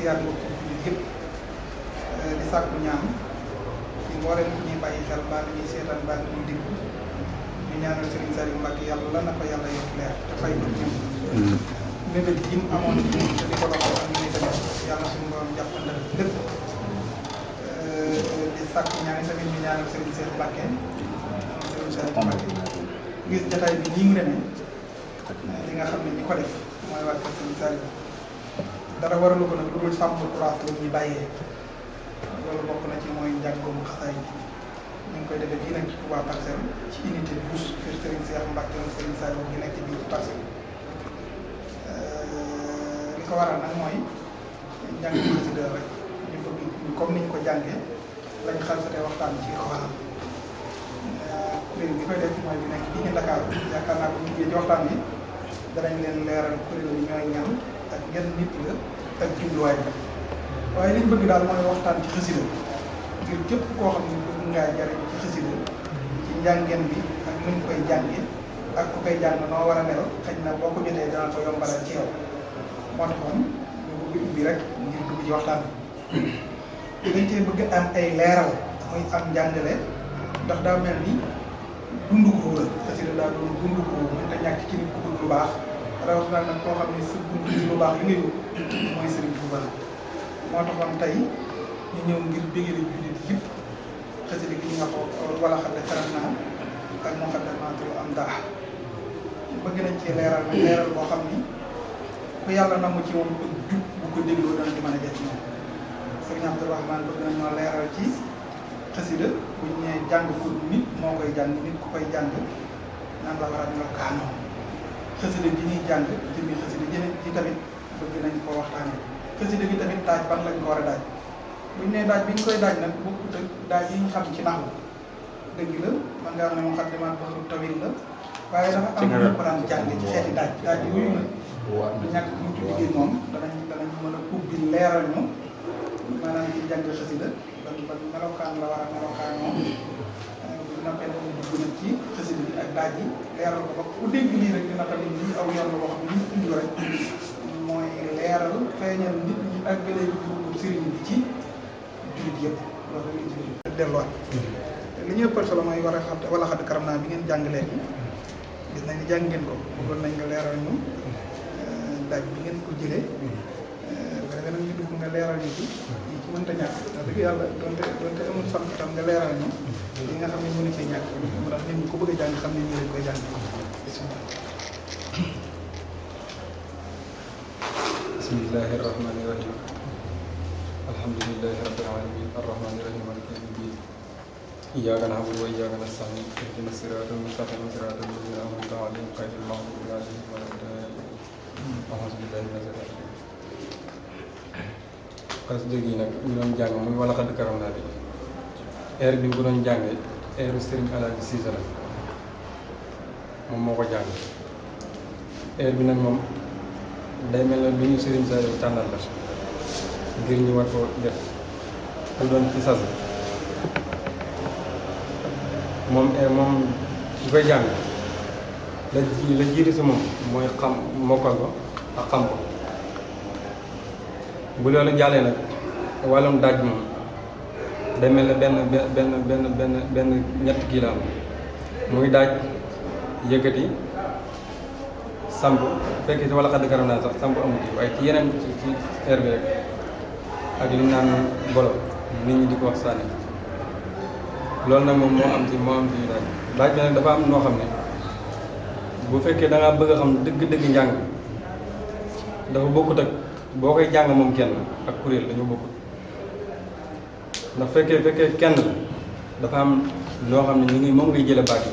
siyaar mbokki jullit yëpp di sàkku ñaan ci mboolem ku ñuy bàyyi xel mbaa ñuy seetaan mbaa ñuy déglu ñu ñaanal Serigne Saliou Mbacké yàlla na ko yàlla yokk leer te fay ko ñun. mébét yi mu amoon ci ñun te di ko doxal ak ñuy tamit yàlla suñu borom jàppandal lépp di sàkku ñaan tamit ñu ñaanal Serigne Cheikh Mbacké Serigne Saliou Mbacké gis jotaay bi nii nga demee li nga xam ne ñi ko def mooy waa kër Serigne Saliou dara waralu ko nag lu dul sàmm place la ñuy bàyyee loolu bokk na ci mooy njàngum xasaay ñu ngi koy defee fii nag ci Touba Parcelles ci unité 12 kër Serigne Cheikh Mbacké Serigne Saliou gi nekk bii ci Parcelles li ko waral nag mooy njàng xasida rek ñu bëgg comme ni ñu ko jàngee lañ xalsatee waxtaan ci xawaal kuréel bi koy def mooy bi nekk fii ci Dakar yaakaar naa bu ñu jugee ci waxtaan bi danañ leen leeral kuréel yi ñooy ñan ak yan nit la ak jubluwaay bi waaye liñ bëgg daal mooy waxtaan ci xasida ngir képp koo xam ne bëgg ngaa jariñu ci xasida ci njàngeen bi ak nuñ koy jàngee ak ku koy jàng noo war a mel xëy na boo ko jotee dana ko yombalal ci yow moo taxoon ñu bëgg ubbi rek ngir dugg ci waxtaan bi dañ cee bëgg am ay leeral muy am njàngale ndax daa mel ni dundu ko la xasida daa doon dundu ko mënta ñàkk ci nit ku bëgg lu baax rawatina nag koo xam ne sa dund ci lu baax li ngay wut mooy Serigne Touba moo taxoon tey ñu ñëw ngir bégale jullit yëpp xasida gi ñu nga ko wala xam ne xaram naa ak muqaddamatul am daax bëgg nañ ci leeral nag leeral boo xam ni ku yàlla namu ci moom ak jub bu ko dégloo dana ci mën a jot moom Serigne Abdourahmane bëgg nañoo leeral ci xasida bu ñu nee jàng ko nit moo koy jàng nit ku koy jàng nan la war a melokaanoo xasida gi ñuy jàng jëmmi xasida jëne ci tamit bëgg nañ ko waxtaanee xasida gi tamit daaj ban lañ ko war a daaj bu ñu nee daaj bi ñu koy daaj nag bokkut ak daaj yi ñu xam ci naxu dëgg la man ngaa xam ne muqaddimaat bahru tawil la waaye dafa am lu ñu ko daan jàng ci xeeti daaj yooyu nag ñàkk bu ñu ci liggéey moom danañ mën a ubbi leeral ñu maanaam ci jàng xasida ban melokaan la war a melokaanoo bu noppee dañu dugg nag ci xasida bi ak daaj yi leeral ko ba ku dégg lii rek dina tamit lii aw yoon la boo xam ne ñu indi rek mooy leeral feeñal nit ñi ak gëlee bi sëriñ bi ci jullit yëpp loolu lañ ci delluwaat li ñu ëppal solo mooy war a xam wala xadd karam naa bi ngeen jàng léegi gis nañ ni jàng ngeen ko bëggoon nañ nga leeral ñu daaj bi ngeen ko jëlee ba nga nag ñu dugg nga leeral ñu ci yi ci mënta ñàkk wax dëgg yàlla donte amul sant tam nga leeral ñu yi nga xam ne mënu cee ñàkk mu tax nit ñi ko bëgg a jàng xam ne ñu lañ koy jàng bismillahi rahmani rahim alhamdulillahi rabbil alamin arrahmani rahim maliki yawmi ddin iyyaka na'budu wa iyyaka nasta'in ihdinas siratal mustaqim siratal ladzina an'amta alayhim ghayril maghdubi alayhim waladdallin a'uuzu billahi minash shaytaanir rajiim xasida gi nag ñu doon jàng muy wala xadd karam naa bi air bi bu doon jàngee airu Serigne Alaaji Siise la moom moo ko jàng air bi nag moom day mel ne lu ñu Serigne Saliou tànnal la ngir ñu war ko def ku doon ci sas moom su koy jàng la jiitu si moom mooy xam mokkal ko ak xam ko bu loolu jàllee nag wàllum daaj moom day mel ne benn ñetti kii la am muy daaj yëkkati samp fekkee si wala xadd karam naa sax samp amu ci waaye ci yeneen ci air bi rek ak li ñu naan bolo nit ñi di ko wax sànni loolu nag moom moo am ci daaj bi nag dafa am noo xam ne bu fekkee da ngaa bëgg a xam dëgg-dëgg njàng dafa bokkut ak boo koy jàng moom kenn ak kuréel dañoo bokkut ndax fekkee kenn la dafa am loo xam ne moom ngay jële baat yi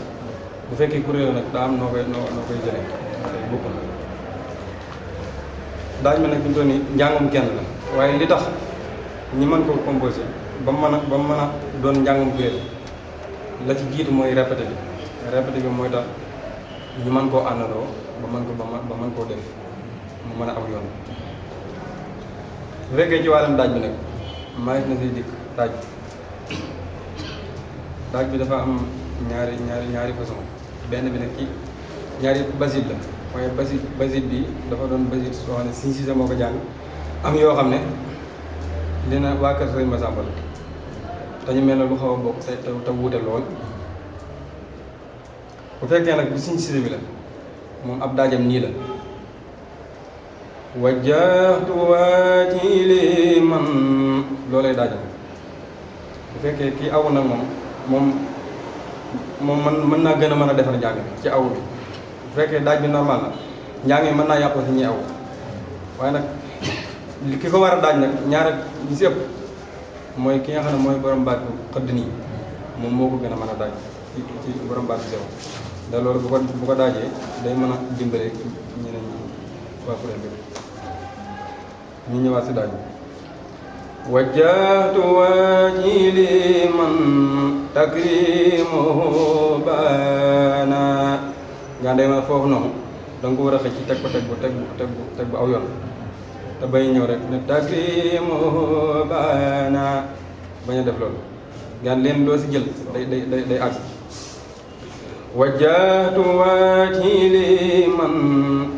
bu fekkee kuréel nag daa am noo koy jëlee bokkul daaj ma nag fi mu toll nii njàngum kenn la waaye li tax ñi mën koo composé ba mu mën a doon njàngum kuréel la ci jiitu mooy répété bi mooy tax ñu mën koo àndandoo ba mën koo def mu mën a aw yoon bu fekkee ci wàllum daaj bi nag maa ngi na siy dikk daaj bi dafa am ñaari façon benn bi nag ci ñaari basit la waaye basit bi dafa doon basit soo xam ne Sëriñ Siise moo ko jàng am yoo xam ne li na waa kër Sëriñ Massamba la te ñu mel ne lu xaw a bokk te wuute lool bu fekkee nag bi Sëriñ Cissé bi la moom ab daajam nii la wajjahtu waajhi liman loolay daajam bu fekkee kii aw nag moom mën naa gën a mën a defar njàng ci aw bi bu fekkee daaj bi normal la njàng mi mën naa yàqu si ñuy aw waaye nag ki ko war a daaj nag ñaare ñi si ëpp mooy ki nga xam ne mooy borom baat bu xëdd nii moom moo ko gën a mën a daaj ci borom baat bu sew da loolu bu ko daajee day mën a dimbale ñeneen ñi waa kuréel bi ñu ñëwaat si daaj wajjahtu waajhi liman takrimuhu baana nga ndey ma foofu noonu da nga ko war a xëcc teg bu aw yoon te bay ñëw rek ne takrimuhu baana bañ a def loolu gaan leen loo si jël day àgg wajjahtu waajhi liman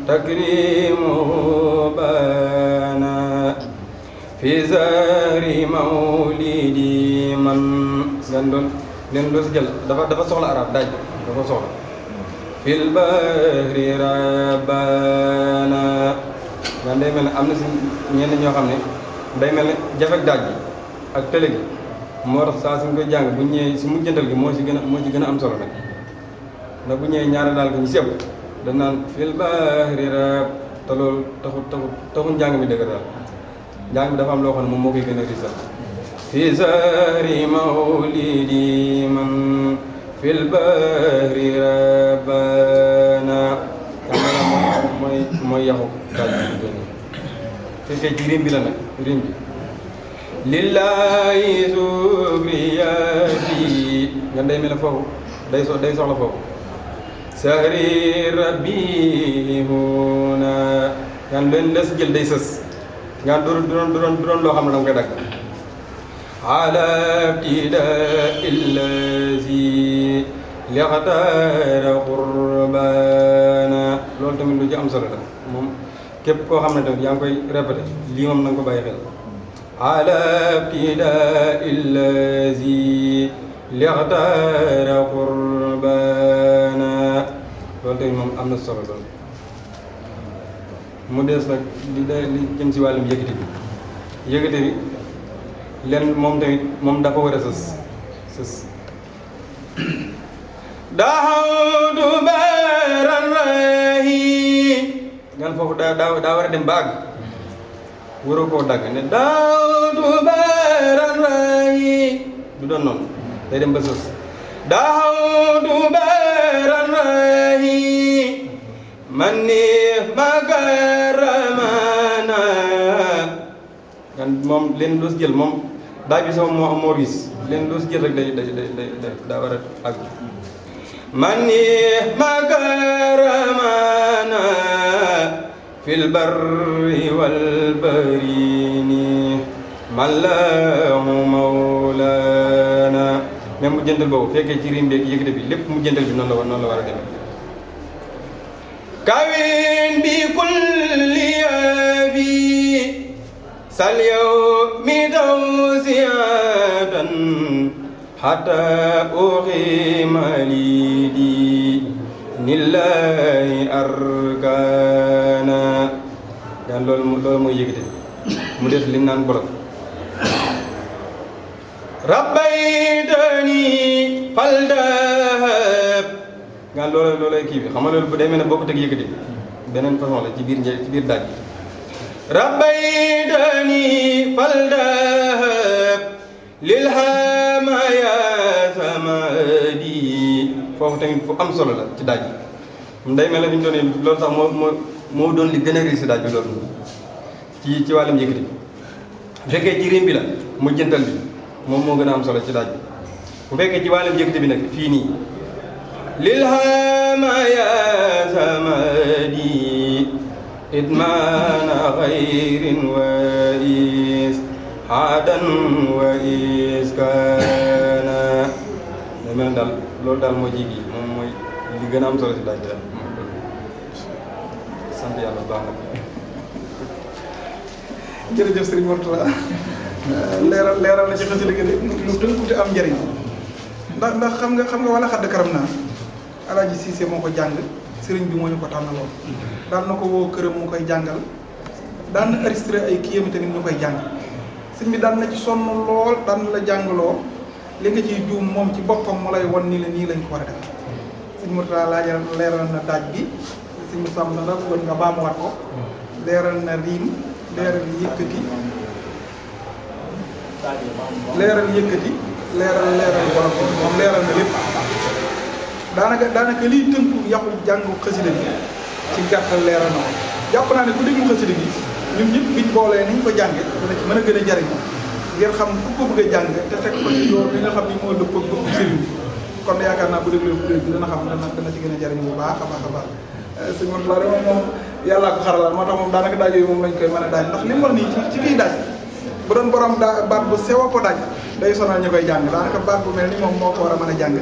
takrimuhu baana fi zahri mawlidi man gaan doon leen loo si jël dafa soxla arab daaj dafa soxla fil bahri rabbana gaan day mel ne am na si ñenn ñoo xam ne day mel ne jafek daaj bi ak tële gi moo tax saa suñ koy jàng bu ñëwee si mujjantal gi moo ci gën a am solo nag ndax bu ñëwee ñaari daal ko ñu seeb dañ naan fil bahri rab te loolu taxul njàng mi dëgg daal njàng mi dafa am loo xam ne moom moo koy gën a risal fi zahri mawlidi man fil bahri rabbana mooy yaxu daal bi doon fekkee ci rim bi la nag rim bi lillahi zubriyati nga day mel ne foofu day soxla foofu sahri rabbi huna ngaan leen les jël day sës ngaan du doon loo xam ne danga koy dagg ala ibtida illazi liqtara qurbana loolu tamit lu ci am solo la moom képp koo xam ne tamit yaa ngi koy répété lii moom na nga ko bàyyi xel ala ibtida illazi liqtara qurbana loolu tamit moom am na solo lool mu des nag li jëm si wàllum yëkkati bi len moom tamit moom dafa war a sës daxawtu bararahi ngan foofu daa war a dem ba àgg waroo koo dagg ne daxawtu bararahi du doon noonu day dem ba sës daxawtu bararahi man ni magaramana ngan moom leen doo si jël moom daaj bi sama moo riis leen doo si jël rek daa war a àgg man ni magaramana fil barri wal barini mallahu mawlana même mu jëndal boobu fekkee ci rim beeg yëkkate bi lépp mu jëndal bi noonu la war a demee kawin bi kulli abi sal yawmi tawsiyatan hatta uqima lidi nillahi arkana gaan loolu mooy yëkkate mu def li naan bolok rabbaytani faldahab gaan loolay kii bi xam nga loolu bu demee ne boo ko teg yëkkati beneen façon la ci biir daaj bi rabbaytani faldahab lil hamaya samadi foofu tamit fu am solo la ci daaj bi day mel ne fi ñu doon loolu sax moo doon li gën a riis si daaj bi loolu ci wàllum yëkkati bu fekkee ci rim bi la mu jëntal bi moom moo gën a am solo ci daaj bi bu fekkee ci wàllum yëkkati bi nag fii nii lil hamaya samadi idmana xayrin wa is hadan wa iskana da mel ne daal loolu daal moo jigi moom mooy li gën a am solo si daaj bi daal sant yàlla bu baax nag jërëjëf Serigne Mourtala leeral na ci xasida gi lu tënku te am njëriñ ndax xam nga wala xadd karam naa Alaaji Siise moo ko jàng sëriñ bi moo ñu ko tànnaloon daan na ko woo këram mu koy jàngal daan na enregistré ay kiyam tamit ñu koy jàng sëñ bi daan na ci sonn lool daan na la jàngaloo li nga ciy juum moom ci boppam mu lay won ni la nii lañ ko war a def sëñ Murtala laajal leeral na daaj bi sëñ mu sàmm na la bëggoon nga baamuwaat ko leeral na riim leeral yëkkati leeral wolof moom leeral na lépp daanaka liy tënku yàqu jàngu xasida bi ci gàttal leeral na ko jàpp naa ne ku déglu xasida bi ñun ñëpp biñ boolee niñ ko jànge dana ci mën a gën a jariñ ngeen xam ku ko bëgg a jàng te teg ko ci yoon li nga xam ni moo dëpp ak bëgg sëriñ bi kon yaakaar naa bu déglu bi dana xam dana ci gën a jariñ bu baax a baax sëñ Murtala moom yàllaa ko xaralal moo tax moom daanaka daaj yooyu moom lañ koy mën a daaj ndax li mu wax nii ci kiy daaj bu doon borom baat bu sew a ko daaj day sonal ñu koy jàng daanaka baat bu mel ni moom moo ko war a mën a jàng